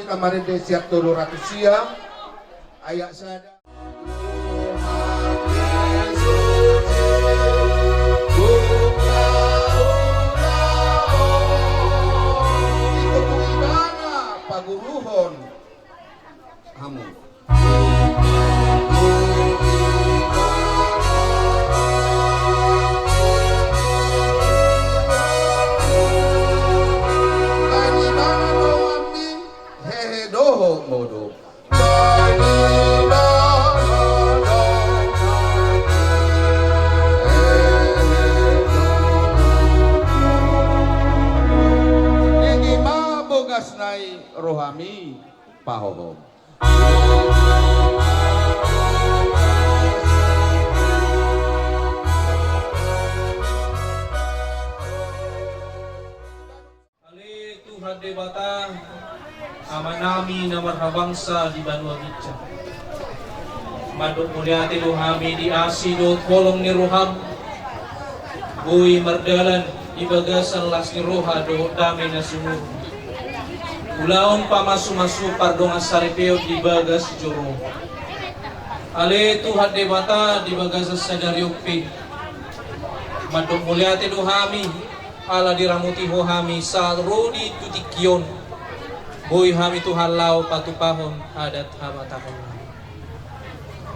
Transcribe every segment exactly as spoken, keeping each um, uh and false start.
Marende sian tolu ratus sia, ayat sada. Paguruhon hamu. Hehe dohot modom. Dengke ma bogasna i rohami pahohom. Ale Tuhan Debata, Amanami na marhabangsa di banua ginjang. Mandok mauliate do hami di asi dohot holong ni roham. Boi mardalan di bagasan las ni roha dohot dame na sumurung. Ulaon pamasu-masu pardongansaripeon di bagas joro. Ale Tuhan Debata di bagasan sadari on pe. Mandok mauliate do hami, ala diramoti Ho hami sahat ro di tu tingki on. Boi hami Tuhan laho patupahon adat habatahon nami.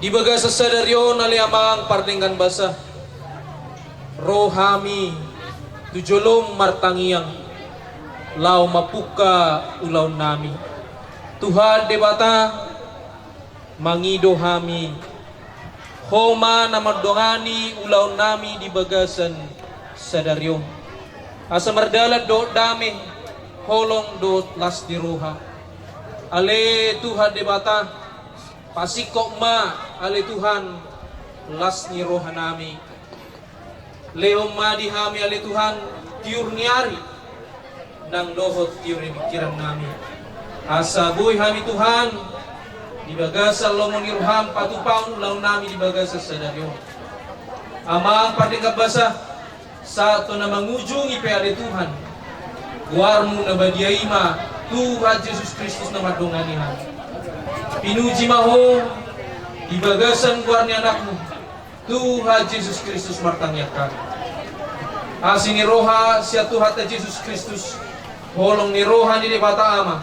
Di bagasan sadari on ale Amang pardenggan basa, ro hami tu jolom martangiang, laho mambuka ulaon nami. Tuhan Debata, mangido hami, Ho ma na mandongani ulaon nami di bagasan sadari on. Asa mardalan dohot dame, holong dohot las ni roha. Ale Tuhan Debata, pasingkop ma ale Tuhan las ni roha nami. Lehon ma di hami ale Tuhan, tiur ni ari, nang dohot tiur ni pingkiran nami. Asa boi hami Tuhan, di bagasan lomo ni roham patupahon ulaon nami di bagasan sadari on. Amang pardenggan basa, sahat tu na mangujungi pe ale Tuhan. Goarmu na badia i ma Tuhan Jesus Kristus na mandongani hami. Pinuji ma Ho, di bagasan goar ni Anakmu. Tuhan Jesus Kristus martangiang hami. Asi ni roha sian Tuhanta Jesus Kristus, holong ni roha ni Debata Ama,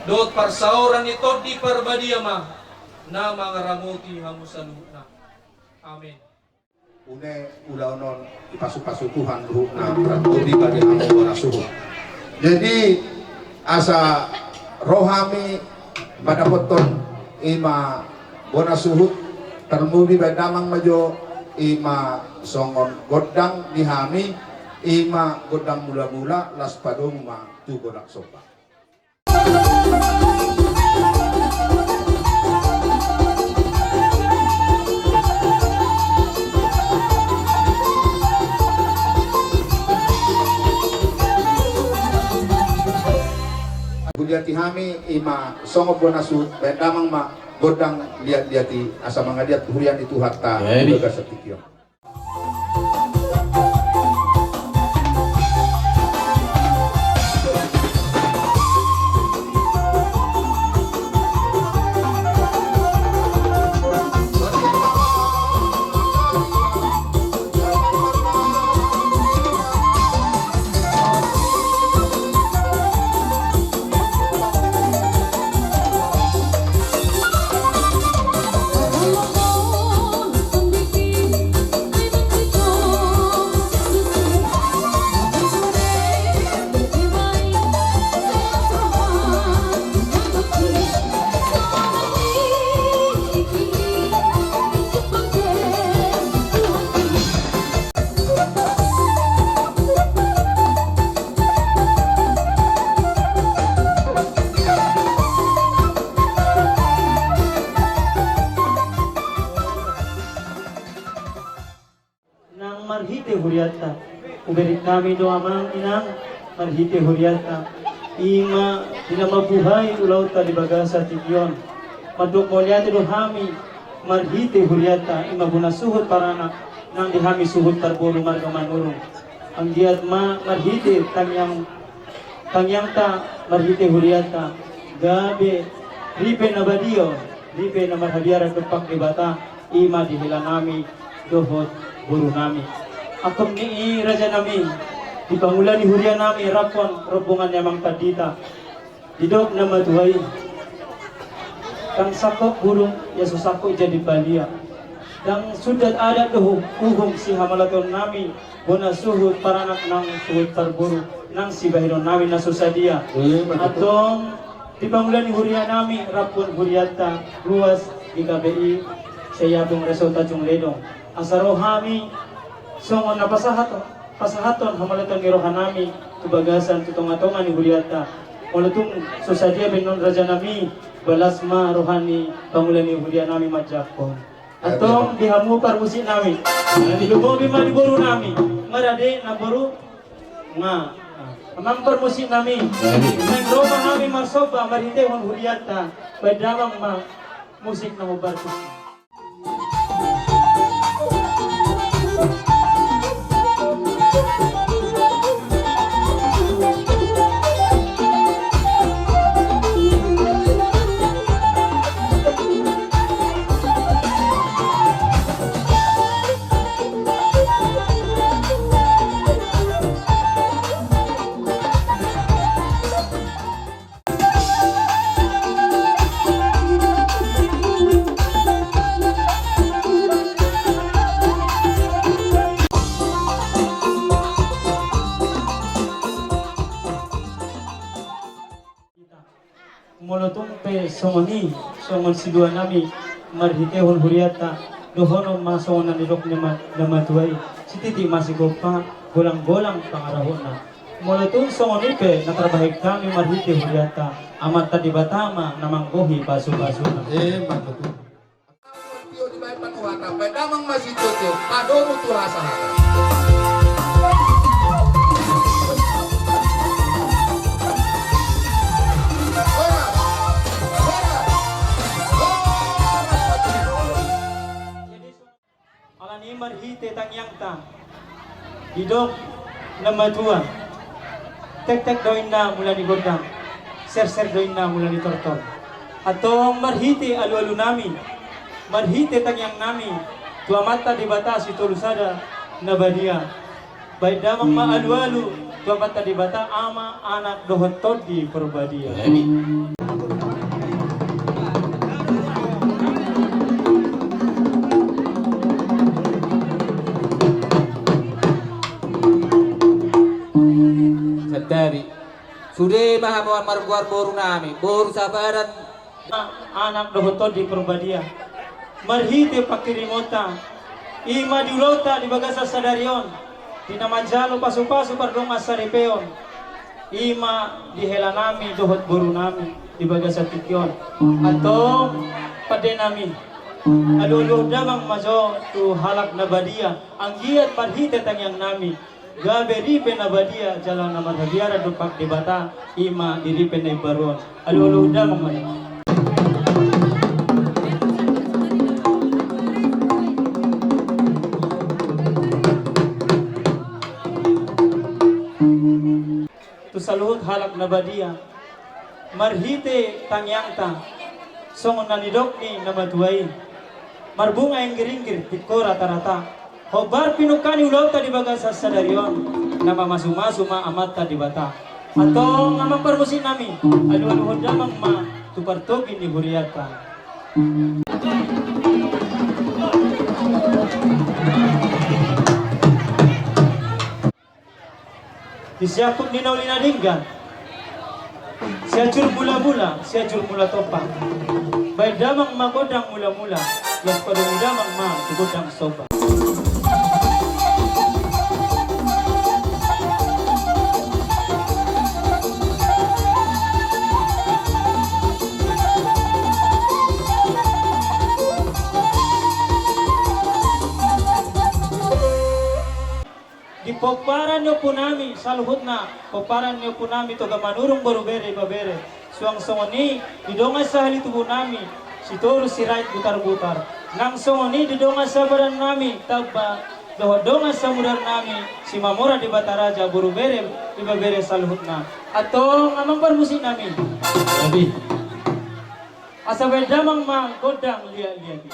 dohot parsaoran ni Tondi Parbadia ma na mangaramoti hamu saluhutna. Amen. Une ulaon on dipasu-pasu Tuhan ruhutna, rap dohot di bagi hamu bona suhut. Jadi asa ro hami mandapothon i ma bona suhut, tarlumobi baen damang ma jo i ma songon gondang di hami, i ma gondang mula-mula, laos padomu ma tu godang somba. Huliati hami i ma songon bona suhut, baen damang ma gondang liat-liat i, asa mangaliat huria ni Tuhanta di bagasan tingki on. Nang marhite hurianta, hubereng hami do amang inang, marhite hurianta, i ma di na mambuhai ulaonta di bagasan tingki on. Mandok mauliate do hami, marhite hurianta, i ma bona suhut paranak, nang di hami suhut parboru marga Manurung. Anggiat ma marhite tangiang, tangiangta, marhite hurianta, Gabe ripe na badia, ripe na marhabiaran dompak Debata, i ma di hela nami dohot boru nami. Antong ni i raja nami, di pangula ni huria nami rap dohot rombongan ni amang pandita, didok na matua i: Ndang sangkot bulung ia so sangkot jadi balia. Ndang sundat adat dohot uhum sihamoloton nami, bona suhut paranak nang suhut parboru nang sibahenon nami na so sadia. Antong di pangula ni huria nami rap dohot hurianta ruas di K P I Seiapung Reso Tanjung Ledong, asa ro hami songon na pasahat pasahathon hamoloton ni roha nami tu bagasan tu tonga-tonga ni hurianta. Molo tung so sadia be annon raja nami, balas ma roha ni pangula ni huria nami manjangkon. Antong di hamu parmusik nami, lumobi ma di boru nami, marade na boru nga. Amang parmusik nami, naeng ro ma hami marsomba marhitehon hurianta, baen damang ma musik na hombar tusi. Molo tung pe songon i, songon silua nami marhitehon hurianta, dohonon ma songon na nidok ni ma-, na matua i: Sititi ma sigompa, golang-golang pangarahutna. Molo tung songon i pe na tarbahen hami marhite hurianta, Amanta Debata ma na manggohi pasu-pasuna. Emma tutu. Tio dibahen patuhata, baen damang ma sitio-tio, padomu tu hasahatan. Horas, horas, horas. Alani i marhite tangiangta, didok na matua: Tektek do inna mula ni gondang, serser do inna mula ni tortor. Antong marhite alualu nami, marhite tangiang nami tu Amanta Debata Sitolusada na badia, baen damang ma alualu tu Amanta Debata, Ama, Anak dohot Tondi Porbadia. Santabi. Sude ma hamu margoar boru nami, boru sabaran. Anak dohot Tondi Porbadia. Marhite pangkirimonta, i ma di ulaonta di bagasan sadari on, di na manjalo pasu-pasu pardongan saripeon, i ma di hela nami dohot boru nami di bagasan tingki on. Antong pande nami, alualuhon damang ma jo tu halak na badia, anggiat marhite tangiang nami gabe ripe na badia jala na marhabiaran dompak Debata, i ma di ripe na imbaru on. Alualuhon damang ma. Tu saluhut halak na badia, marhite tangiangta, songon na nidok ni na matua i: Marbunga inggir-inggir, tingko rata-rata, hombar pinungka ni ulaonta di bagasan sadari on, na mamasu-masu ma Amanta Debata. Antong amang parmusik nami, alualuhon damang ma tu partogi ni hurianta. Di siamput ni na uli na denggan, sianjur mula-mula, sianjur mula tompa, baen damang ma gondang mula-mula, laos padomu damang ma tu gondang somba. Di pomparan ni ompu nami saluhutna, pomparan ni ompu nami Toga Manurung boru bere ibebere, suang songon i di dongan sahali tubu nami Sitorus Sirait Butarbutar, nang songon i di dongan sabaran nami Tamba dohot dongan samudar nami Simamora di Bataraja boru bere ibebere saluhutna. Antong amang parmusik nami. Jadi. Asa baen damang ma gondang liat-liat i.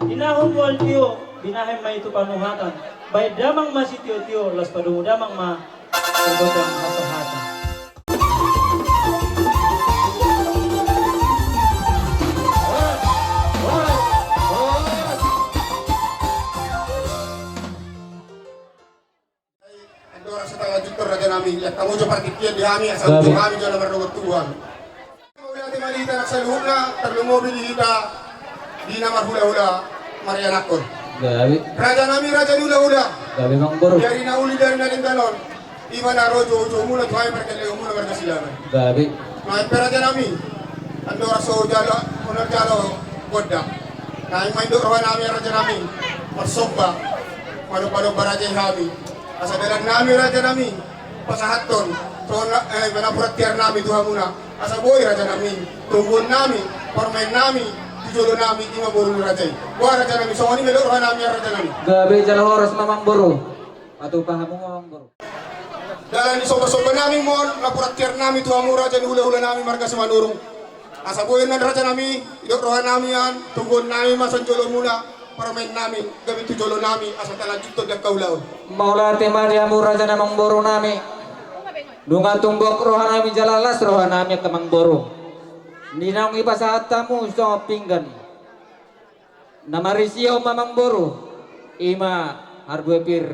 Inahon mual tio, binahen ma i tu panuhatan. Baen damang ma sitiotio, laos padomu damang ma margondang hasahatan. Andorang so talanjuthon, raja nami, ia hamu jo partingkian di hami, asa unjuk hami jala mardohot tubu hami. Mauliate ma di hita nang saluhutna, tarlumobi di hita di na marhulahula marianakhon. Raja nami, raja ni hulahula. Dari na uli, dari na denggan on. Ima na ro joujoumuna tu hami, margellehonmuna marga Silaban. Naeng pe, raja nami, andorang so jalo, unang jalo gondang, naeng ma indok roha nami, raja nami, marsomba, manombanomba raja i hami. Asa dalan nami, raja nami, pasahathon songon na, eh, napuran tiar nami tu hamuna. Asa boi, raja nami, toguon nami, parumaen nami tu jolo nami, ima boru ni raja i. Boha, raja nami, songon i ma indok roha nami, raja nami. Gabe jala horas ma, amangboru. Patupa hamu ma, amangboru. Dalan ni sombasomba nami ma on, napuran tiar nami tu hamu, raja ni hulahula nami marga Simanurung. Asa boi annon, raja nami, idok roha nami an, toguon nami ma sian jolomuna, parumaen nami, gabe tu jolo nami, asa talanjuthon di angka ulaon. Mauliate ma di hamu, raja nami, amangboru nami. Nunga tung gok roha nami jala las roha nami, angka amangboru. Di naung ipasahat hamu songon pinggan na marisihon ma, amangboru, ima harbue pir,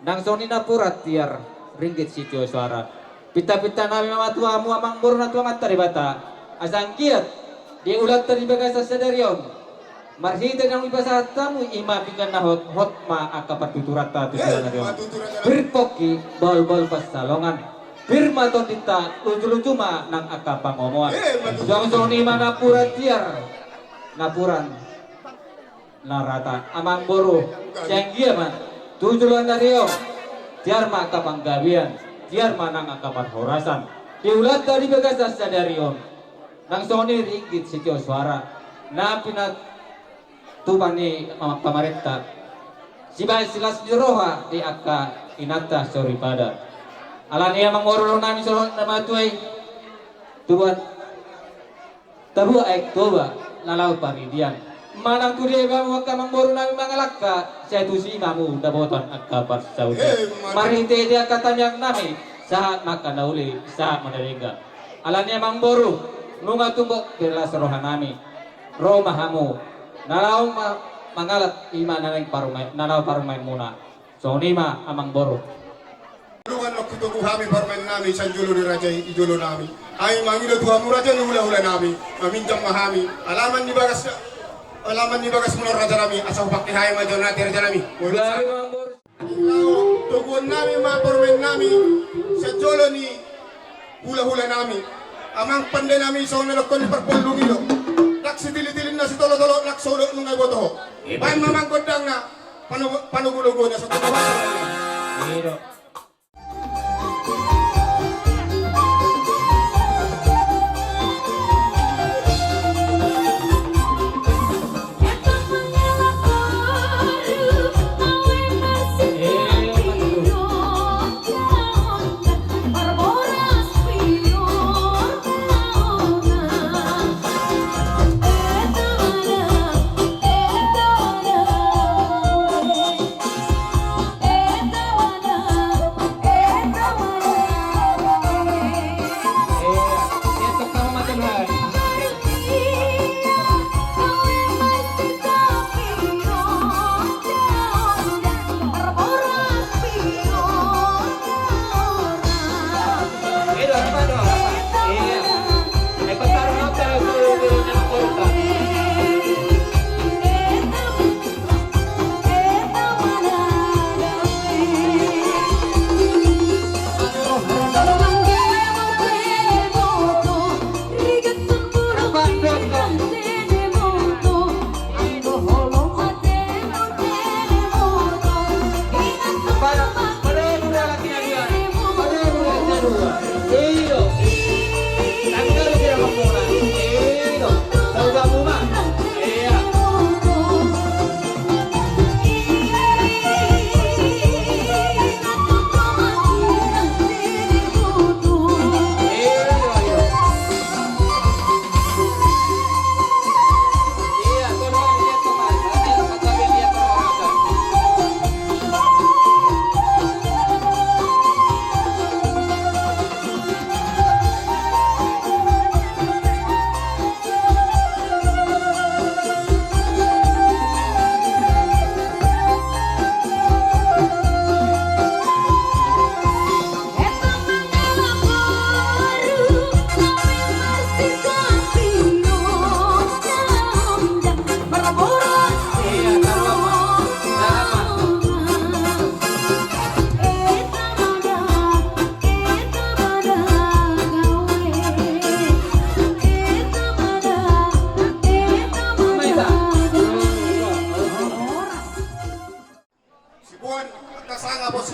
nang songon i napuran tiar, ringgit sitio soara. Pintapinta nami ma tu hamu, amangboru, na tu Amanta Debata, asa anggiat di ulaonta di bagasan sadari on, marhite naung ipasahat hamu, ima pinggan na hot, hot ma angka partuturanta tu sadari on. Pir pongki, bolbol pansalongan. Pir ma tondinta, lujuluju ma nang angka pangomoan. Suang songon i ma napuran tiar, napuran na rata, amangboru. Sai anggiat ma tu joloan ni ari on, tiar ma angka panggabean, tiar ma nang angka parhorasan di ulaonta di bagasan sadari on. Nang songon i ringgit sitio soara na pinatupa ni pamarenta, sibaen silas ni roha di angka inanta soripada. Alani i, amangboru, nami songon na matua i, tubuan tabuat aek Toba na laho paridian. Manang tu dia hamu, angka amangboru nami, mangalangka, sai tusi ma hamu dapotan angka parsaulian. Marhite di angka tangiang nami, sahat ma angka na uli, sahat ma na denggan. Alani i, amangboru, nunga tung gok pe las roha nami. Ro ma hamu, na laho ma mangalap, ima na naeng parumaen, na laho parumaenmuna. Songon i ma, amangboru. Nunga nangkin togu hami parumaen nami sian jolo ni raja i, i jolo nami. Hami mangido tu hamu, raja ni hulahula nami, maminjam ma hami alaman ni bagas, alaman ni bagasmuna on, raja nami, asa hupangke hami ma jolo nate, raja nami. Gabe, amangboru. Toguon nami ma parumaen nami sian jolo ni hulahula nami. Amang pande nami, songon na didok ni parponduk i do: Ndang sitilitilinna sitolotolo, ndang so udok nunga diboto ho. Baen ma amang gondangna, pano-, panogunoguon na so tutu. I do.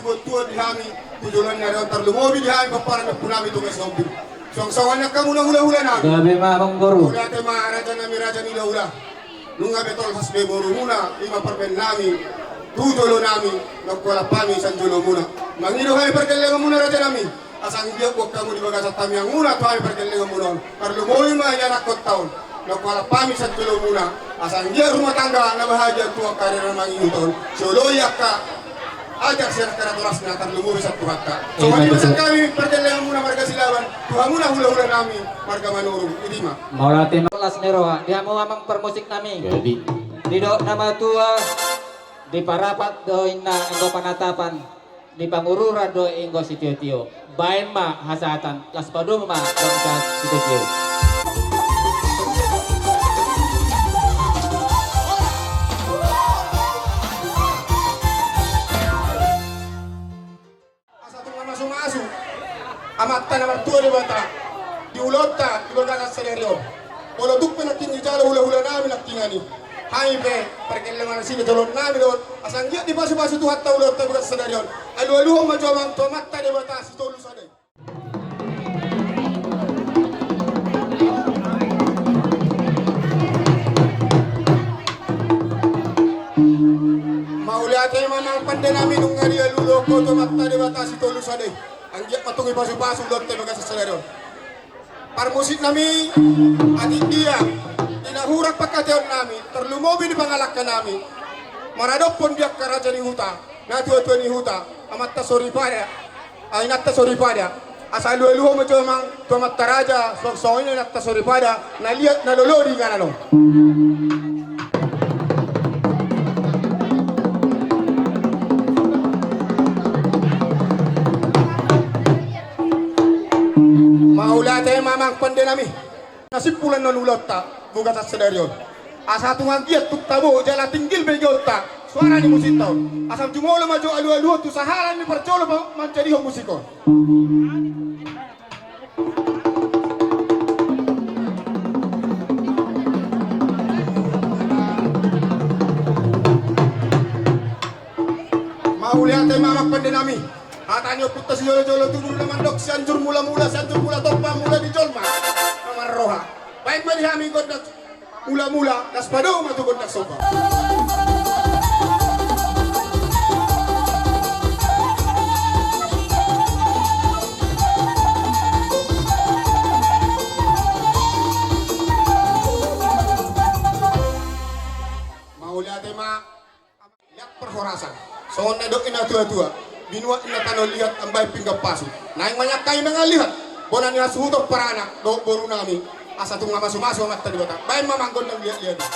Tuat-tuat di hami tu joloan ni ari on, tarlumobi di hami pomparan ni ompunami Toga Sihombing. Suang songon i angka muna hula-hula nami. Gabe ma, amang boru. Mauliate ma, raja nami, raja ni hula-hula. Nunga be tolhas be borumuna, i ma parbaen nami tu jolo nami, nunga hualap hami sian jolomuna. Mangido hami pargellenganmuna, raja nami. Asa anggiat boan hamu di bagasan tangiangmuna tu hami pargellenganmuna on. Tarlumobi ma ianakhonta on, nunga hualap hami sian jolomuna. Asa anggiat rumah tangga na bahagia tu angka ari na mangihut on. Sioloi angka ajar sian angka natorasna, tarlumobi sian Tuhanta. Songon i ma sian hami pargellenganmuna marga Silaban tu hamuna hula-hula nami marga Manurung. I ma. Mauliate ma. Las ni roha di hamu amang parmusik nami. Jadi. Didok na matua, diparapat do inna anggo panatapan. Di Pangururan do inggo sitio-tio. Baen ma hasahatan, laos padomu ma bangsa sitio-tio. Asa tung mamasu-masu Amanta na martua Debata di ulaonta di bagasan sadari on. Molo tung pe nangkin dijalo hula-hula nami nangkiningan i, hami pe pargellengan nasida jolon nami do on. Asa anggiat dipasu-pasu Tuhanta ulaonta di bagasan sadari on. Alu-aluhon ma jo amang tu Amanta Debata Sitolu Sada i. Mauliate ma amang pande nami, nunga dialualuhon ho tu Amanta Debata Sitolu Sada i. Anggiat ma tung dipasu-pasu ulaonta di bagasan sadari on. Parmusik nami, atik dia di na hurang pangkataion nami, tarlumobi di pangalangka nami, maradophon di angka raja ni huta, natua-tua ni huta, amanta soripada, ah, inanta soripada. Asa alu-aluhon ma jo amang tu amanta raja, suang songon i inanta soripada, na liat na lolo di inganan on. Mauliate ma amang pande nami. Na simpulan on ulaonta di bagasan sadari on. Asa tung anggiat tung tabo jala tinggil begeonta soara ni musikta on. Asa jumolo ma jo alu-aluhon tu sahala ni parjolo pa manjadihon musik on. Mauliate ma amang pande nami. Hata ni ompunta sijolo-jolo, tubu do na mandok Sianjur Mula-mula, Sianjur Mula Tompa, mula ni jolma na marroha. Baen ma di hami gondang mula-mula, laos padomu ma tu gondang somba. Mauliate ma. Liat parhorasan. Songon na nidok ni natua-tua, binuat ni na tano liat, ambaen pinggan pasu. Naeng ma nian hami mangaliat bona ni hasuhuton paranak dohot boru nami. Asa tung mamasu-masu Amanta Debata. Baen ma amang gondang liat-liat i.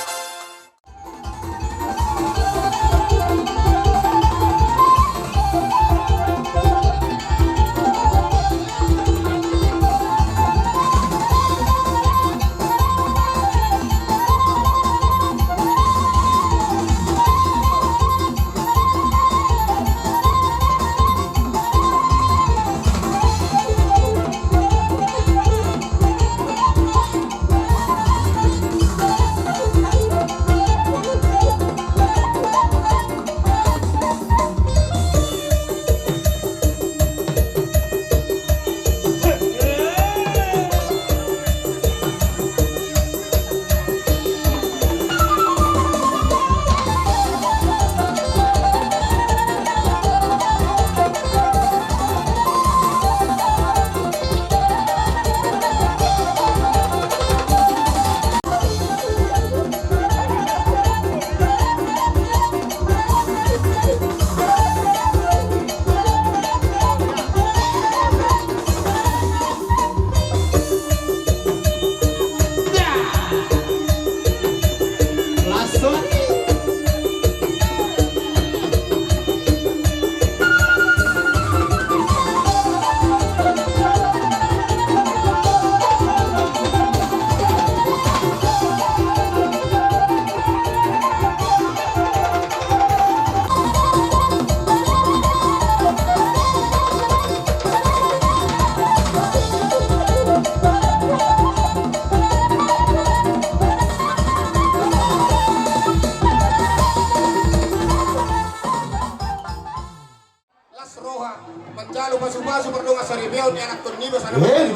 Ianakkon ni basana. Eh,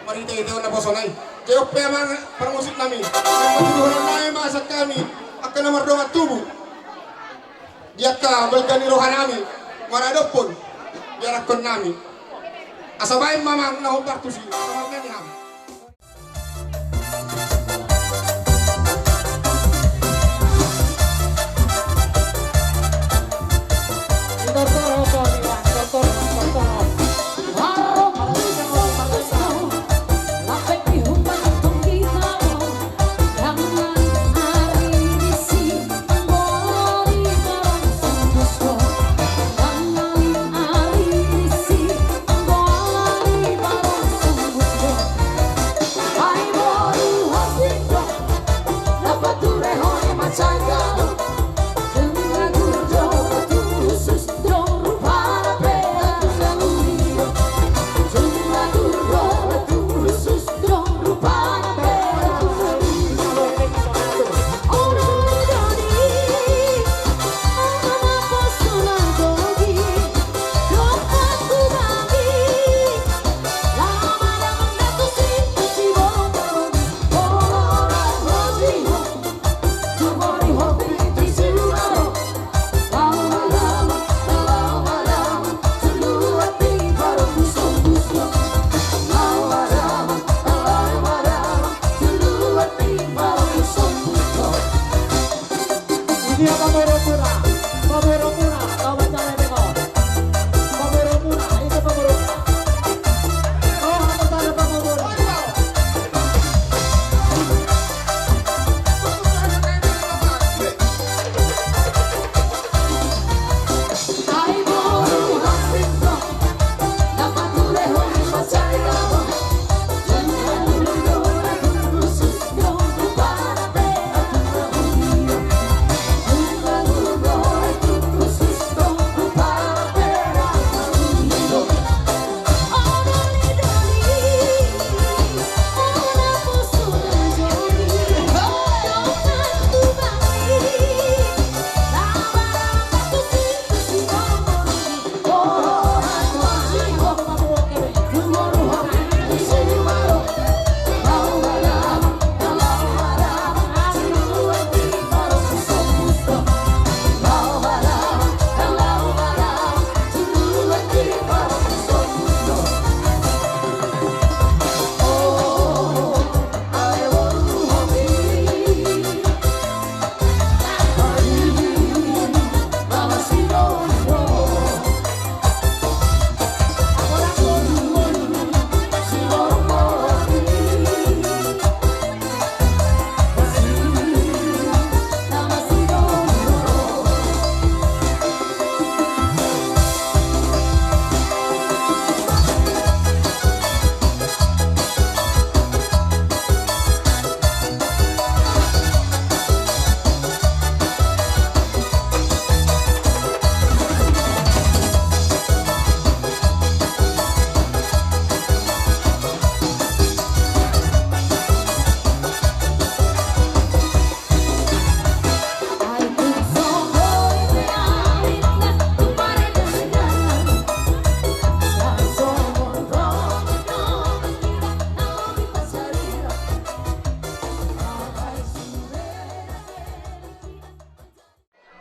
marhite-hite on naposona i. Jop pe amang parmusik nami. Patuduhon nami ma sian hami angka na mardongan tubu. Di angka balga ni roha nami maradophon ianakkon nami. Asa baen ma amang na hombar tusi. Selamat nami ham.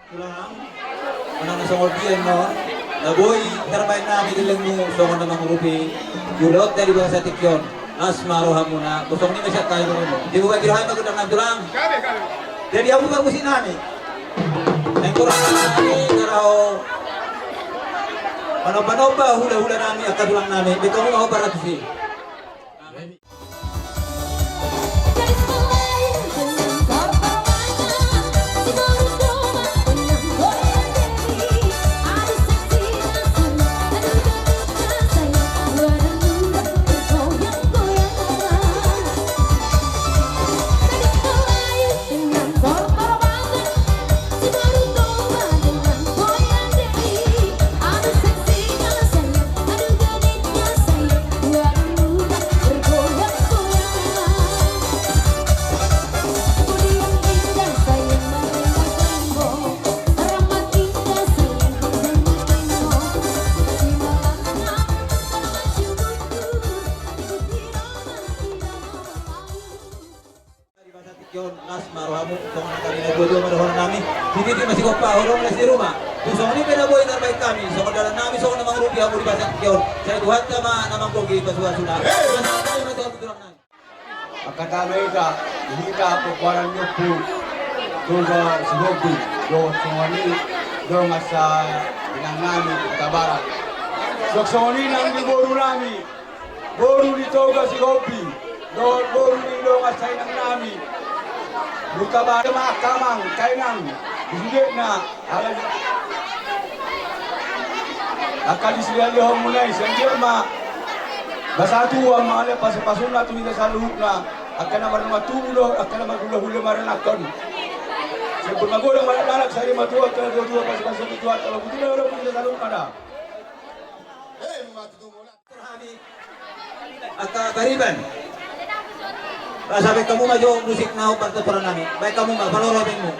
Tulang, manang na songon dia ma na boi tarbaen nami gellengmu songon na mangurupi ulaonta di bagasan tingki on. Las ma rohamuna, gosong ni ma sian hami rohamuna. Dibuka di roha ma gondang nami tulang. Jadi hamu parmusik nami. Naeng torop nami na laho manomba-nomba hula-hula nami angka tulang nami. Baen hamu ma hombar tusi. Di titik masih kompak, orang masih di rumah. Tu songon i pe na boi tarbaen hami, songon dalan nami, songon na mangurupi hamu di bagasan tingki on. Sai Tuhanta ma na manggohi pasu-pasuna. Hei! Pasahat hami ma tu hamu tulang nami. Angka tano hita, di hita pomparan ni ompu Toga Sihombing, dohot songon i dongan sainang nami Hutabarat. Songon i nang di boru nami, boru ni Toga Sihombing, dohot boru ni dongan sainang nami Hutabarat, ma angka amang, angka inang, di sudena. Alai angka di sini ale homo nai, sian dia ma basa tua ma ale pasu-pasuna tu hita saluhutna. Angka na marnunga tubu do, angka na marhula-hula maranakhon. Sian pun magodang maranak, sai ma tua, angka na tua-tua pasu-pasuna tu Tuhanta, lagu tu dia lagu tu hita saluhutna da. Hei, ma tutu mola. Angka pariban. Rasa baen hamu ma jo musik na hombar tu acara nami. Baen hamu ma, paroro hapengmu.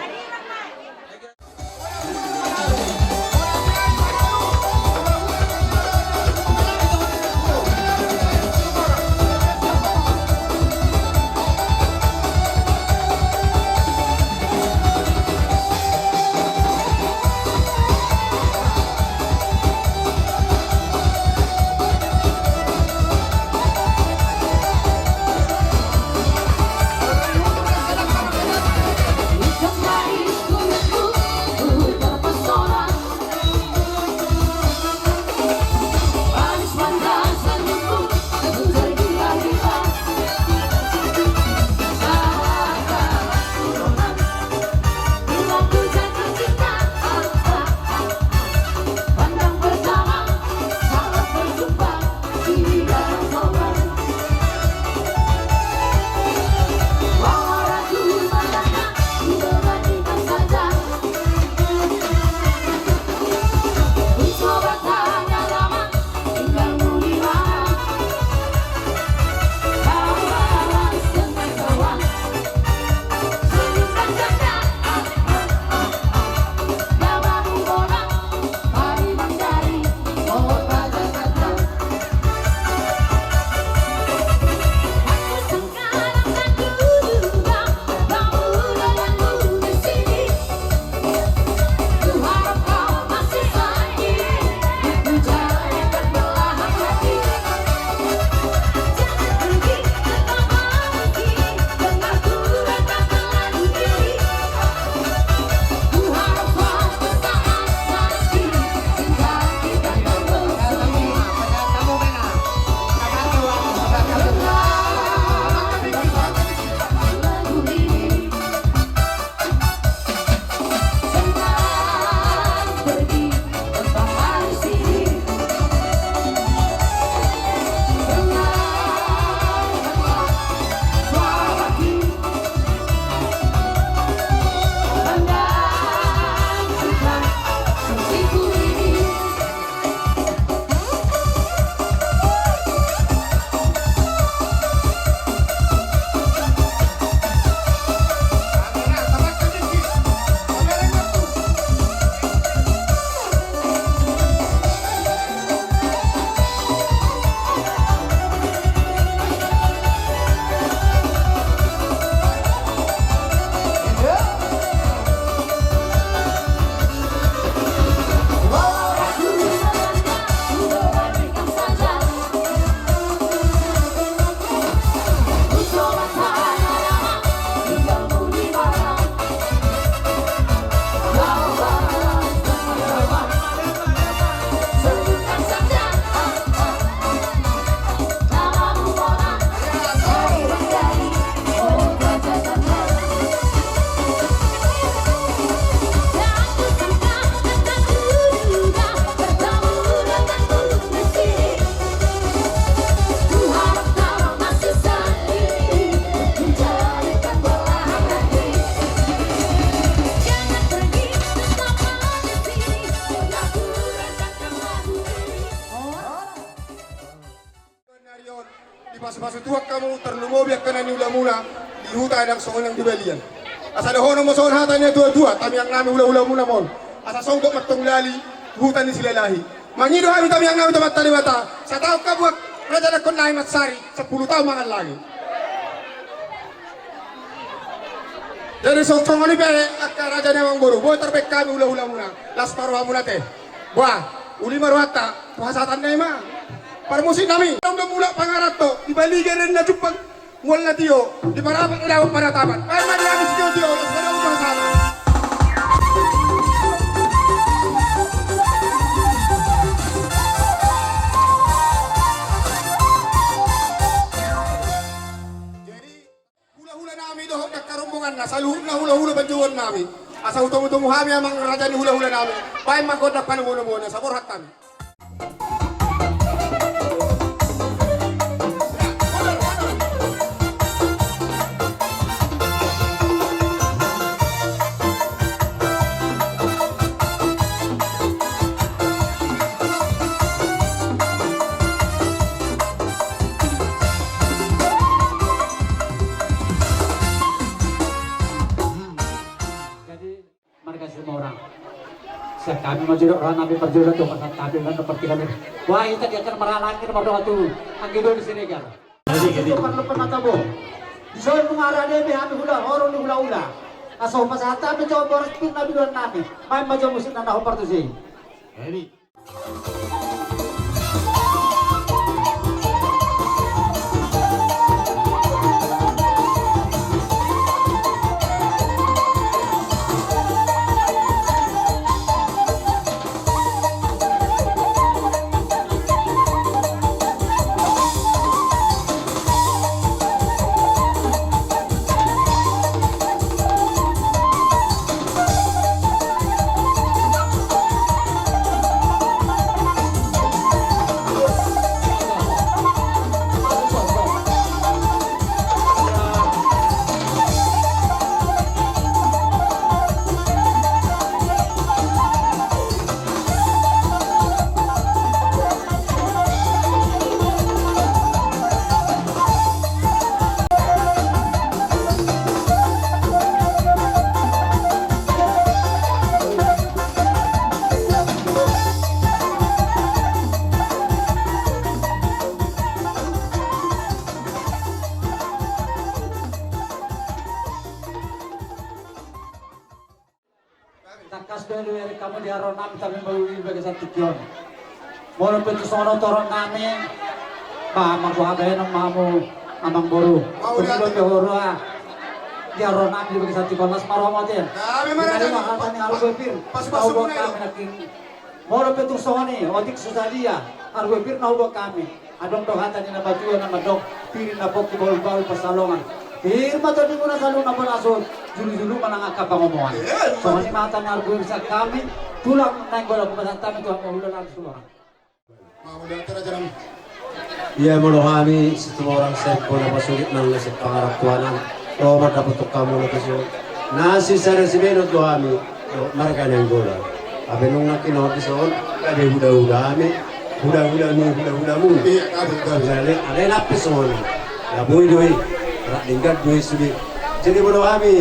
Dipasu-pasu Tuhan hamu, tarlumobi angka na niulamuna di huta, nang songon i nang di balian. Asa dohonon ma songon hata ni natua-tua, tamiang nami, hula-hulamuna ma on. Asa songgop ma antong lali huta ni Silalahi. Mangido hami tamiang nami tu Amanta Debata, sataon habuat raja dohot nami mansari, sampulu taon mangallangi. Jadi songon i pe angka raja ni amangboru, boi tarbaen hami hulahulamuna, las ma rohamuna ate. Bah, uli ma rohanta, tu hasahatanna i ma. Parmusiknami, adong do mulak pangaranto, di Baliga do na jumpang mual na tio, di Parapat do dapot panatapan. Baen ma di hami sitiotio, las ma rohamuna ate. Jadi, hulahulanami dohot angka rombonganna, saluhutna hulahula panjouonnami. Asa hutomutomu hami amang raja ni hulahulanami. Baen ma gondang panomunomuon, asa borhat hami. Jadi, marga Situmorang, sian hami ma jolo rohanami parjolo tu pasahat hami, nang partingkian. Wah, hita di angka marhahaanggi mardongan tu anggi do di Siregar. Jadi, jadi. Parlu pernah tabo. Dison nunga rade be hami hula, horong ni hulahula. Asa hupasahat hami jo boras pir na binuan nami. Baen ma jo musik na na hombar tusi. Jadi. Tangkas do dibereng hamu di haroro nami, tapi mauliate di bagasan tingki on. Molo pe tung songon on toron nami, ba marboha bahenon ma hamu amangboru. Mauliate. Tung songon on pe huroha di haroro nami di bagasan tingki on, las ma rohamu ate. Nami ma raja. Hata ni arga pir. Pasu-pasu. Mauliate ma i. Nangkin. Molo pe tung songon i, otik so sadia, arga pir na huboan hami. Adong do hata ni na matua na mandok, pir na pongki bahulbahul pansalongan. Pir ma tondimuna saluhutna, bolas on, julujulu ma nang angka pangomoan. Songon i ma hata ni arga pir sian hami, tulang Nainggolan, hupasahat hami tu hamu hulahula Situmorang. Mauliate raja nami. Ia molo hami Situmorang saimpuuna pasulit nang na sipangarantoan, ro ma dapothon hamu na tusi on. Na sisada sibahenon do hami, marga Nainggolan. Hape nunga nangkin on dison, gabe hulahula hami, hulahula ni hulahulamu. Iya, gabe, gabe. Alai, alai na pe songon i. Na boi do i, rap denggan do i sude. Jadi molo hami,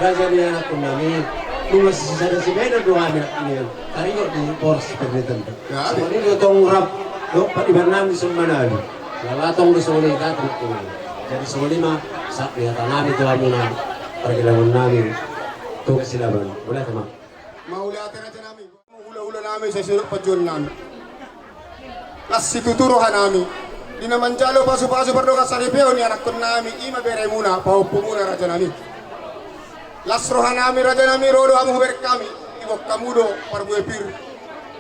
raja ni anakkon nami, nunga sisada sibahenon do hami nangkin on. Taringot di boras pernatan. Gabe. Songon i do tong rap dohot pariban nami dison Manalu. Lala tong do songon i, tatu. Jadi songon i ma, sahat ni hata nami tu hamuna, pargellengon nami tu Silaban. Mauliate ma. Mauliate raja nami. Hulahula nami, sai sidok panjouon nami. Las situtu roha nami. Di na manjalo pasupasu pardongansaripeon ni anakkon nami, i ma beremuna, pahompumuna raja nami. Las roha nami raja nami, ro do hamu hubereng hami, diboan hamu do parbue pir,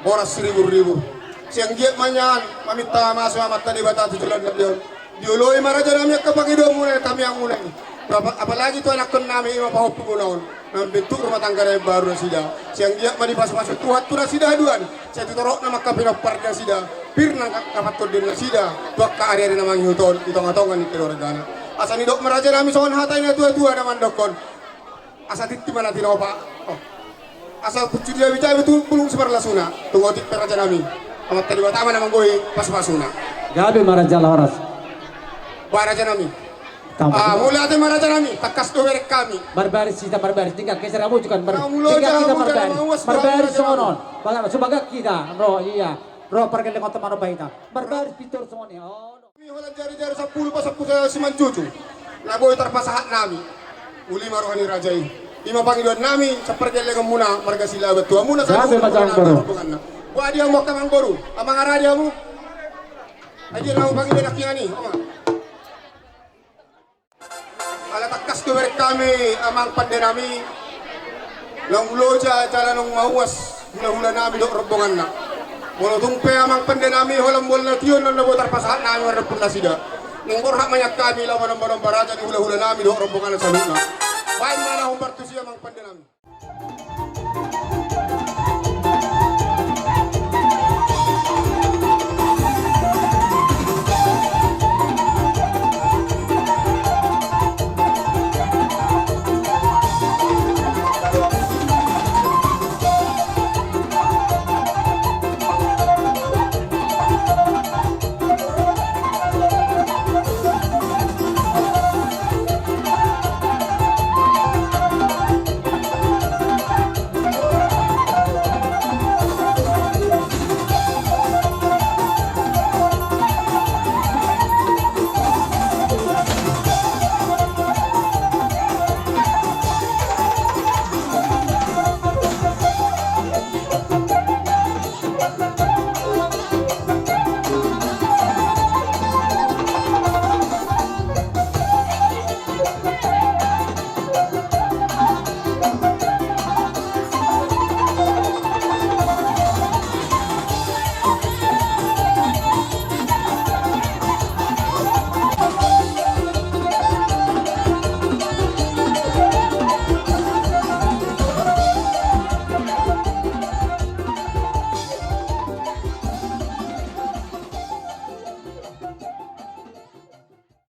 boras siriburribur. Sai anggiat ma nian maminta hamasu Amanta Debata tu joloan nami on. Dioloi ma raja nami angka pangidoanmuna, tangiangmuna i. Apa-, apalagi tu anakkon nami, i ma pahompumuna on, na mambentuk rumah tangga na imbaru nasida. Sai anggiat ma dipasupasu Tuhan tu nasida haduan, sai tu torop na mangkapinomparhon nasida, pir na dapothon nasida tu angka ariari na mangihut on di tongatonga ni keluargana. Asa nidok ma raja nami songon hata ni natuatua na mandokkon: Asa tintin ma na tinopa. Oh. Asa puncu ni jabijabi tu bulung simarlasuna. Tung otik pe raja nami, Amanta Debata ma na manggohi pasupasuna. Gabe ma raja, horas. Bah raja nami. Mauliate ma raja nami, tangkas do bereng hami. Marbaris hita, marbaris. Tinggal geser hamu, tinggal bar-, tinggal hita marbaris. Marbaris songon on. Baga-, subagak hita. Ro, iya. Ro pargellengonta manomba hita. Marbaris pintor songon i. Oh. Holan jarijari sampulu pasampulu simanjujung na boi tarpasahat nami. Uli ma roha ni raja i. I ma pangidoan nami, sapargellengon muna, marga Silaban tu hamuna. Gabe ma saluhutna, amang boru. Rombonganna. Boha di hamu angka amang boru, amang, aha di hamu? Ai dia na pangidoan nangkiningan i, amang. Ala tangkas do bereng hami, amang pande nami. Naung loja jala naung mauas hulahula nami dohot rombonganna. Molo tung pe amang pande nami holan mual na tion, na boi tarpasahat hami mardompun nasida. Naeng borhat ma nian hami laho manombanomba raja ni hulahula nami dohot rombonganna saluhutna. Baen ma na hombar tusi, amang pande nami.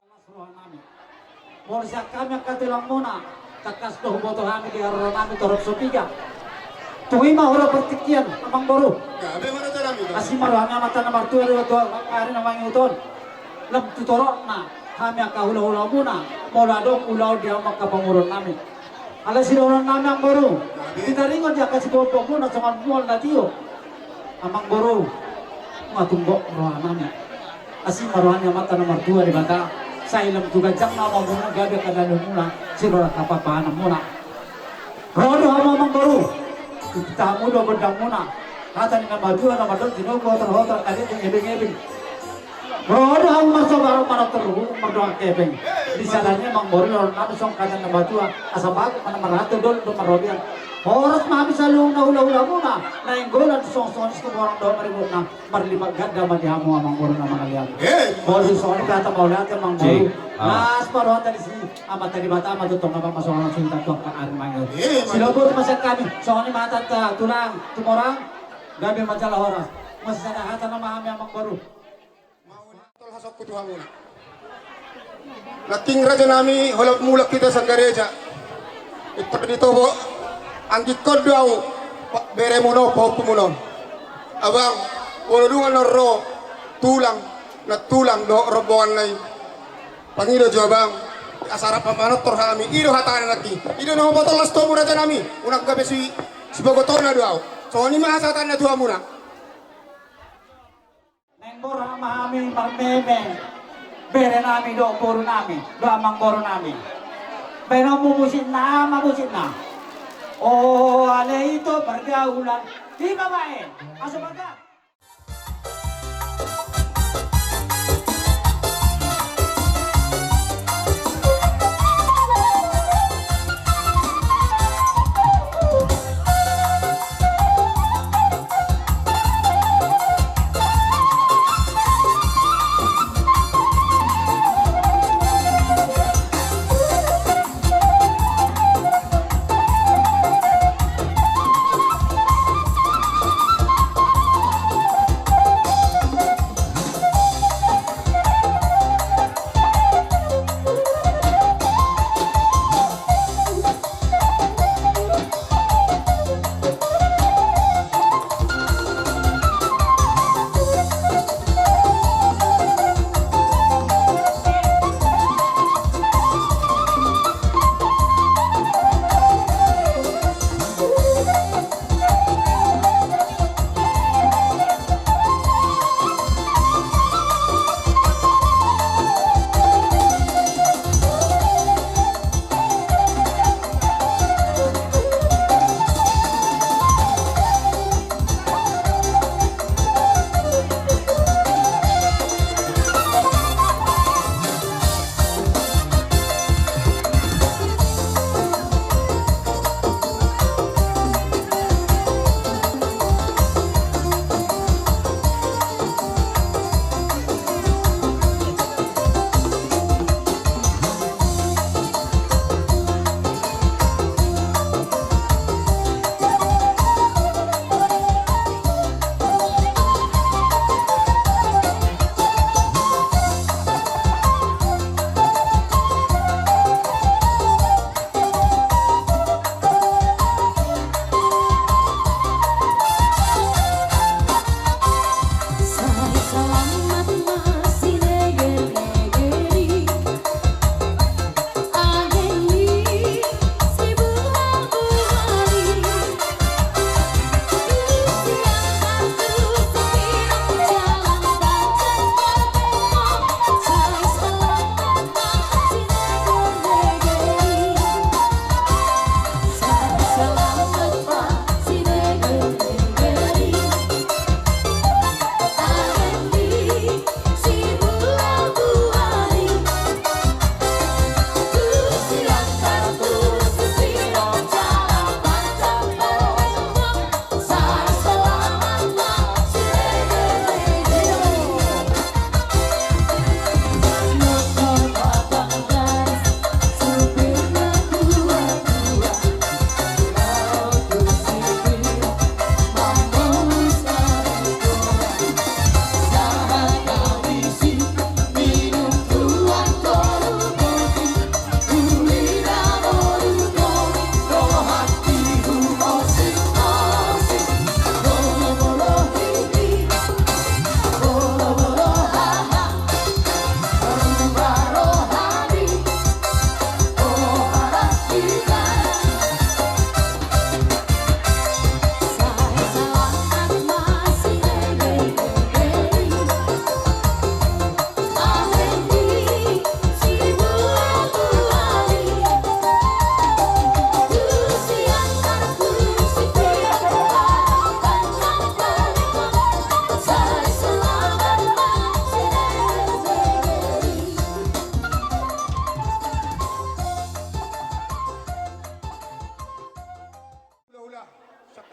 Las roha nami. Molo sian hami angka tulangmuna, tangkas do huboto hami di haroro nami torop so piga. Tung i ma hurang partingkian, amang boru. Gabe ma raja nami. Asi ma roha ni Amanta na martua Debata, ari na mangihut on. Lam tu torop na hami angka hulahulamuna, molo adong ulaon di hamu angka pamoruon nami. Alai sidohonon nami, amang boru, ditaringot di angka siboanboanmuna songon mual na tio. Amang boru, nunga tung gok roha nami. Asi ma roha ni Amanta na martua Debata, sai lam tu ganjang na hamuna gabe angka dalehonmuna, sian roha ni pahanpahanmuna. Ro do hamu, amang boru, ipinta hamu do gondangmuna. Hata ni na matua na mandok, tinogu hotar-hotar, karejo ngebeng-ngebeng. Ro do hamu marsobar manortor, mardongan hepeng. Di sada ni, amang boru, ro nami songon hata ni na matua, asa bagot ma na marhato, dol do marrobean. Horas ma hami saluhutna hulahulamuna, nainggolan songon-songon i Situmorang dohot maribotna, marlipat ganda ma di hamu, amang boru, na mangalean. Molo songon i pe hata mauliate, amang boru. Las ma rohanta di si Amanta Debata ma tongtong na pamasuk hami tu angka ari mangihut. Sidohot ma sian hami, songon i ma hata ni tulang Situmorang, gabe ma jala horas. Masisada hata nama hami, amang boru. Mauliate tol hasongku tu hamuna. Nangkin raja nami, holan mulak hita sian gareja. Pintor ditopo anggingkon do ahu, beremuna on, pahompumuna on. Abang, molo dung annon ro tulang, nantulang dohot rombonganna i, pangido jo abang, asa rap manortor hami. I do hatana nangkin. I do na huboto las tu hamu raja nami. Unang gabe si, sibogotona do ahu. Songon i ma hasahatanna tu hamuna. Naeng borhat ma hami marmeme, bere nami dohot boru nami, dohot amang boru nami. Baenonmu musikna, aha ma musikna? O ale ito pergaulan, i ma baen. Aso baga.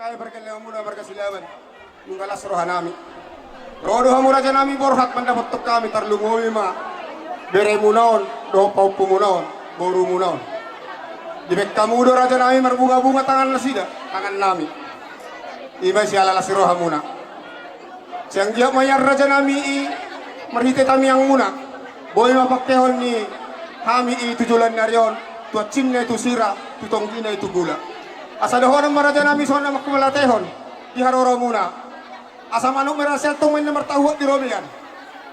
Pargellenganmuna marga Silaban, nunga las rohanami. Ro do hamu rajanami borhat mandapothon hami, tarlumobi ma beremuna on dohot pahompumuna on, borumuna on. Dibaen hamu do rajanami marbungabunga tangannasida, tangannami. I ma siala las ni rohamuna. Sai anggiat ma nian rajanami i marhite tangiangmuna, boi ma pangkehon ni hami i tu joloan ni ari on, tu ansinna i tu sira, tu tonggina i tu gula. Asa dohonon ma rajanami songon na manghupalatehon di haroromuna. Asa manuk merah siantong ma inna martahuhot di robean.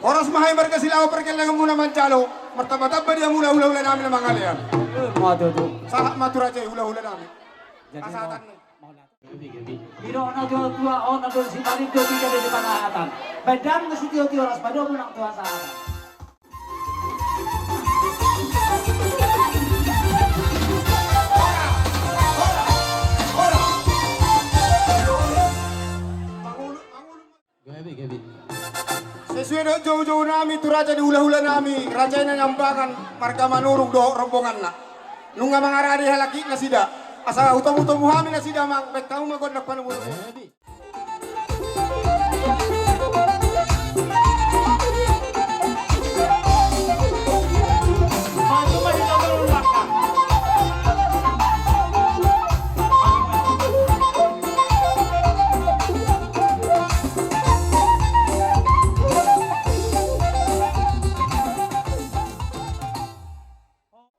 Horas ma hami marga Silaban pargellenganmuna manjalo, martambatamba di hamuna hulahulanami na mangalean. Eh, ma tutu. Sahat ma tu raja i hulahulanami. Jadi, asa mau, hatan ni. Mau lat-, gabe, gabe. Didok natuatua on, na dong Simalin do tiga di panahatan. Badan na sitiotio ras pado menang tua sahatan. Gabe, gabe. Sesuai dohot joujounami tu raja ni hulahulanami, raja i na niambangan marga Manurung dohot rombonganna. Nunga mangarade halak i nasida. Asa hutomutomu hami nasida, amang, baen hamu ma gondang panumunu. Gabe.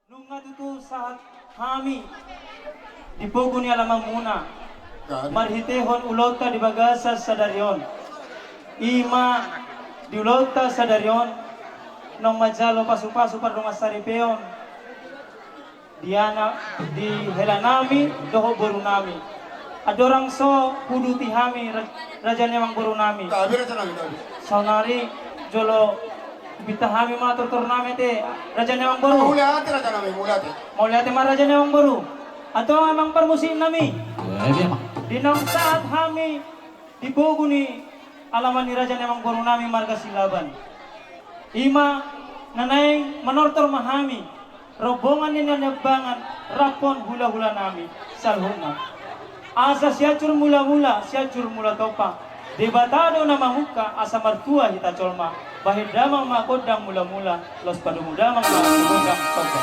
Nunga tutu sahat hami di pogu ni alamanmuna. Kan. Marhitehon ulaonta di bagasan sadari on. I ma di ulaonta sadari on, naung manjalo pasupasu pardongansaripeon di anak, di helanami dohot borunami. Andorang so huduti hami ra-, raja ni amangborunami. Gabe, rajanami, gabe. Saonari jolo hupinta hami ma tortornami ate, raja ni amangboru. Mauliate, rajanami, mauliate. Mauliate ma, raja ni amangboru. Antong amang parmusiknami. Gabe, amang. Di naung sahat hami di pogu ni alaman ni raja ni amangborunami marga Silaban. I ma na naeng manortor ma hami, rombongan ni na niambangan, rap dohot hulahulanami saluhutna. Asa Sianjur Mulamula, Sianjur Mulatompa, Debata do na mamungka asa martua hita jolma. Bahen damang ma gondang mulamula, laos padomu damang ma gondang tompa.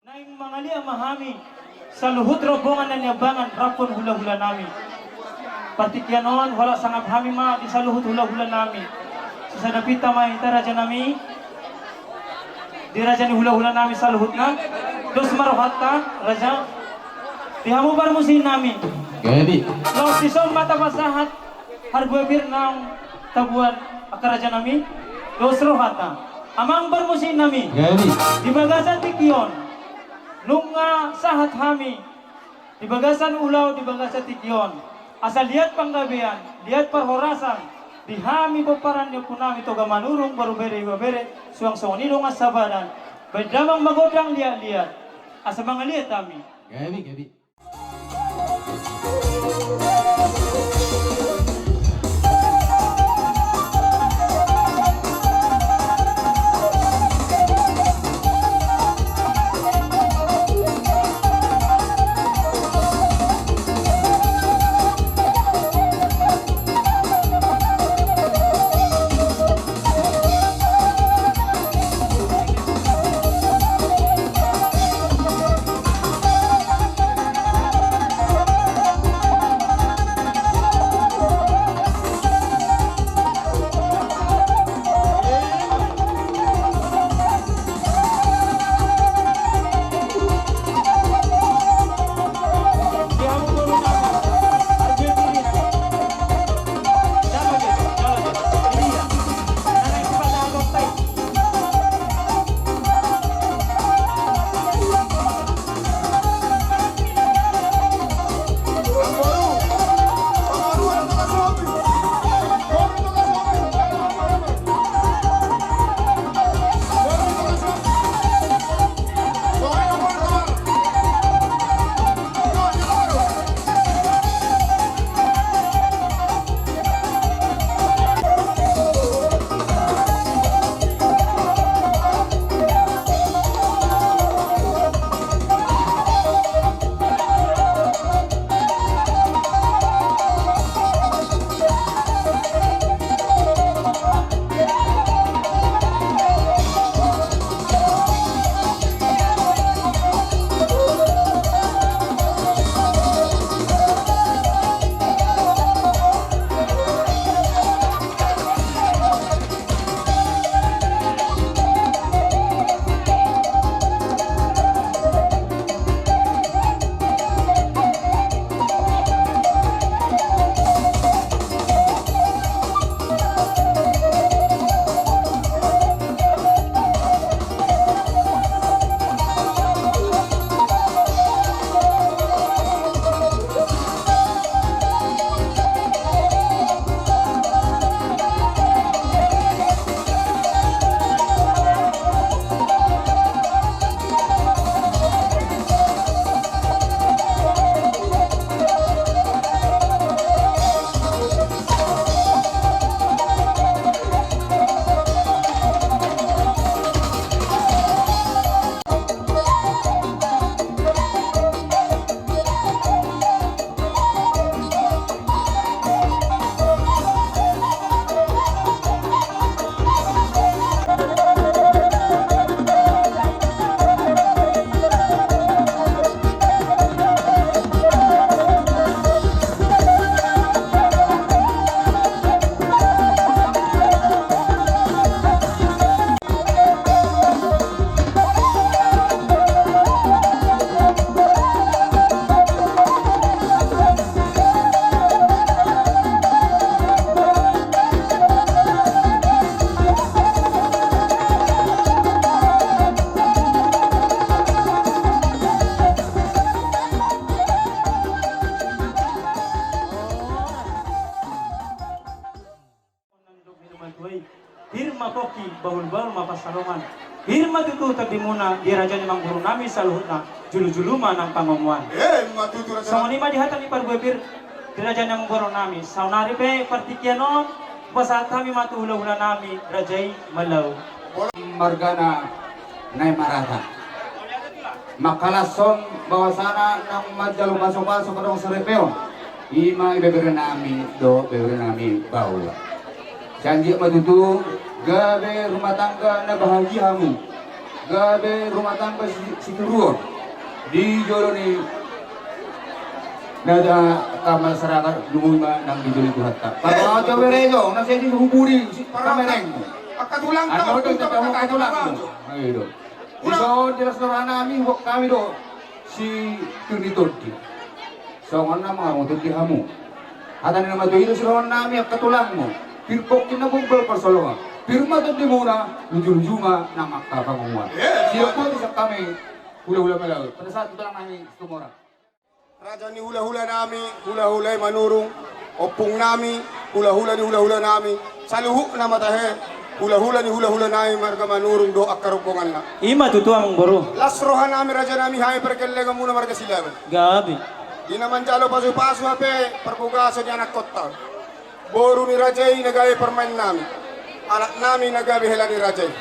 Naeng mangaliat ma hami saluhut rombongan na niambangan rap dohot hulahulanami. Partingkian on, holan sangap hami ma di saluhut hulahulanami. Sisada pinta ma hita, rajanami, di raja ni hulahulanami saluhutna. Dos ma rohanta, raja. Di hamu parmusiknami. Gabe. Laos dison ma tapasahat harbue pir naung tabuan, angka rajanami. Dos rohanta. Amang parmusiknami. Gabe. Di bagasan tingki on, nunga sahat hami di bagasan ulaon di bagasan tingki on. Asa liat panggabean, liat parhorasan di hami pomparan ni ompunami Toga Manurung, boru, bere, ibebere, suang songon i dongan sabadan. Bahen damang ma gondang liatliat. Asa mangaliat hami. Gabe, gabe. Oke, bahul-bahul ma pansalongan. Pir ma tutu tondimuna di raja ni amangboru nami saluhutna, julu-julu ma nang pangomoan. Eh, ma tutu raja. Songon i ma di hata ni parbue pir di raja ni amangboru nami. Saonari pe partingkian on, pasahat hami ma tu hula-hula nami, raja i ma laho. Margana Nai Marata. Mangkalashon bahwasana naung manjalo pasu-pasu padang saripeon, i ma ibebere nami dohot bebere nami Baola. Sai anggiat ma tutu gabe rumah tangga na bahagia hamu, gabe rumah tangga si-, situruon di jolo ni na da masyarakat, lumobi ma nang di jolo ni Tuhanta. Parbue bere jo na sai dihuburi si pamerengmu. Angka tulang, angka tulangmu. Ayo do. Dison di las ni roha nami huboan hami do si pir ni tondi. Songon na mangarungo tondi hamu. Hata ni na matua i do siroha nami angka tulangmu. Pir pongki na bahul-bahul pansalongan. Pir ma tondimuna, luju-luju ma nang angka pangomoan. Sidok boti sian hami hula-hula Malau. Pada saat tulang nami Situmorang. Raja ni hula-hula nami, hula-hula i Manurung, ompung nami, hula-hula ni hula-hula nami, saluhutna ma tahe, hula-hula ni hula-hula nami marga Manurung dohot angka rombonganna. I ma tutu amangboru. Las roha nami raja nami hami pargellengonmuna marga Silaban. Gabe. Di na manjalo pasu-pasu hape parbagason ni anakkonta. Boru ni raja i na gabe parumaen nami. Anak nami na gabe hela ni raja i.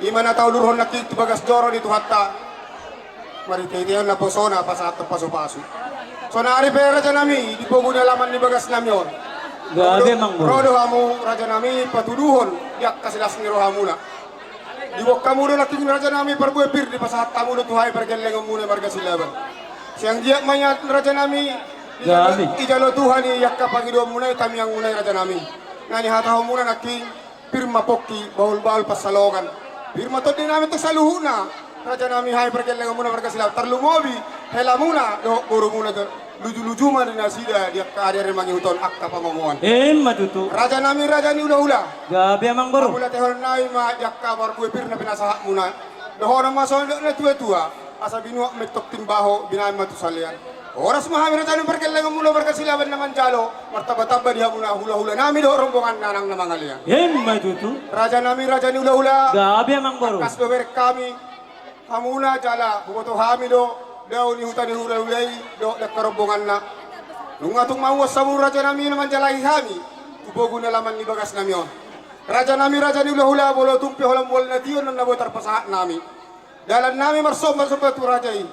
I ma na taulurhon nangkin tu bagas joro ni Tuhanta. Marhite-hite on naposona pasahathon pasu-pasu. Saonari pe raja nami di pogu ni alaman ni bagas nami on. Gabe amangboru. Ro do hamu raja nami patuduhon di angka silas ni rohamuna. Diboan hamu do nangkin raja nami parbue pir dipasahat hamu do tu hami pargellengonmuna marga Silaban. Sai anggiat ma nian raja nami. Gabe. Dijalo Tuhan i angka pangidoanmuna i, tangiangmuna i raja nami. Na nihatahonmuna nangkin pir ma pongki bahul-bahul pansalongan. Pir ma tondi nami tu saluhutna. Raja nami hami pargellengonmuna marga Silaban. Tarlumobi helamuna dohot borumuna do. Luju-luju ma di nasida di angka ari-ari mangihut on angka pangomoan. I ma tutu. Raja nami raja ni hula-hula. Gabe amangboru. Hamuliatehon nami ma di angka parbue pir na pinasahatmuna. Dohonon ma songon dok na tua-tua. Asa binuat ma antong timbaho, binahen ma tu salean. Horas ma hami raja nami pargellengonmuna marga Silaban na manjalo. Martamba-tamba di hamuna hula-hula nami dohot rombonganna nang na mangalean. I ma tutu. Raja nami raja ni hula-hula. Gabe amangboru. Tangkas do bereng hami. Hamuna jala huboto hami do dao ni huta ni hula-hula i dohot angka rombonganna. Nunga tung mauas hamu raja nami na manjalahi hami tu pogu ni alaman ni bagas nami on. Raja nami raja ni hula-hula, molo tung pe holan mual na tio na boi tarpasahat nami. Dalan nami marsomba-somba tu raja i.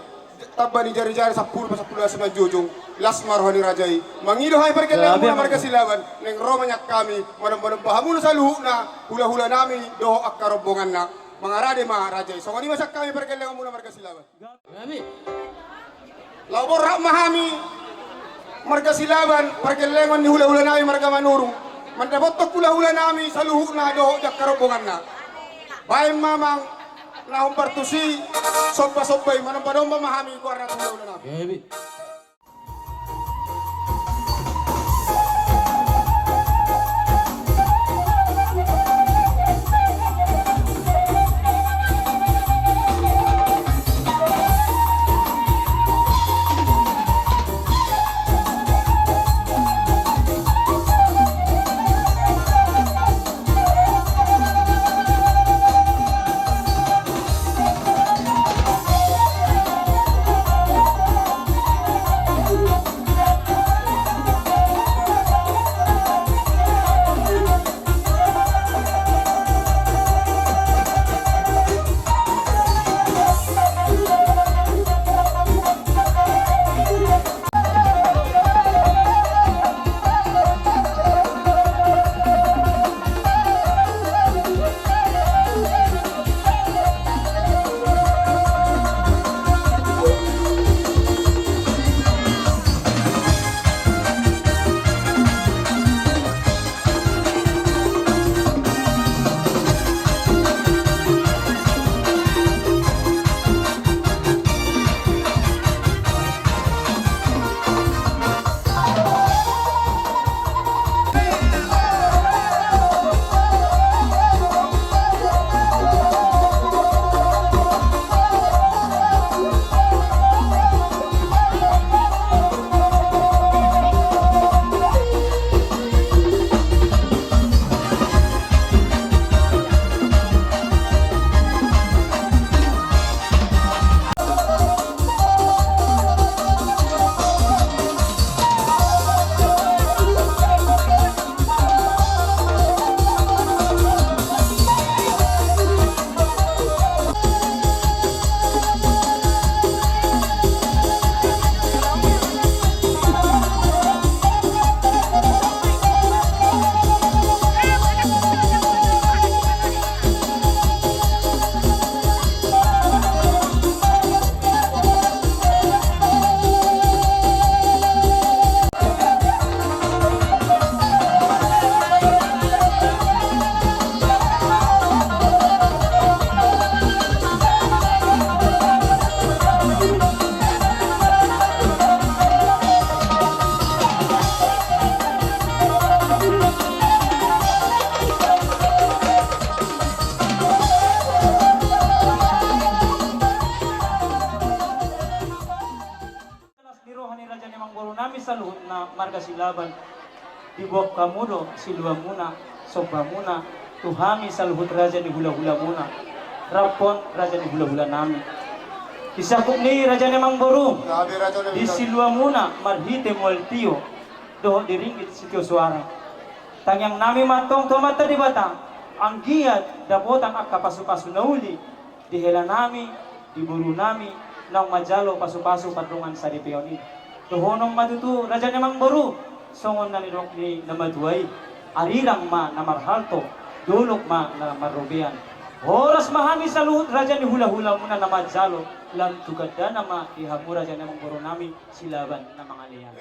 Tamba ni jari-jari sampulu pasampulu na simanjujung. Las ma roha ni raja i. Mangido hami pargellengonmuna marga Silaban. Naeng ro ma nian hami manomba-nomba hamuna saluhutna hula-hula nami dohot angka rombonganna. Mangarade ma raja i. Songon i ma sian hami pargellengonmuna marga Silaban. Gabe. Laho borhat ma hami marga Silaban, pargellengon ni hula-hula nami marga Manurung. Mandapothon hula-hula nami saluhutna dohot angka rombonganna. Baen ma amang na hombar tusi, somba-somba i, manomba-nomba ma hami goarna tu hula-hula nami. Gabe. Raja ni amangboru nami saluhutna marga Silaban. Diboan hamu do siluamuna, sombamuna tu hami saluhut raja ni hulahulamuna, rap raja ni hulahula nami. Di sakup ni raja ni amangboru, di siluamuna marhite mual tio dohot di ringgit sitio soara. Tangiang nami ma antong tu Amanta Debata, anggiat dapotan angka pasupasu na uli di hela nami, di boru nami, naung manjalo pasupasu pardongan saripeon i. Dohonon ma tutu raja ni amangboru, songon na nidok ni na matua i: Arirang ma na marhalto, dolok ma na marrobean. Horas ma hami saluhut raja ni hulahulamuna na manjalo, lam tu gandana ma di hamu raja ni amangboru nami Silaban na mangalean.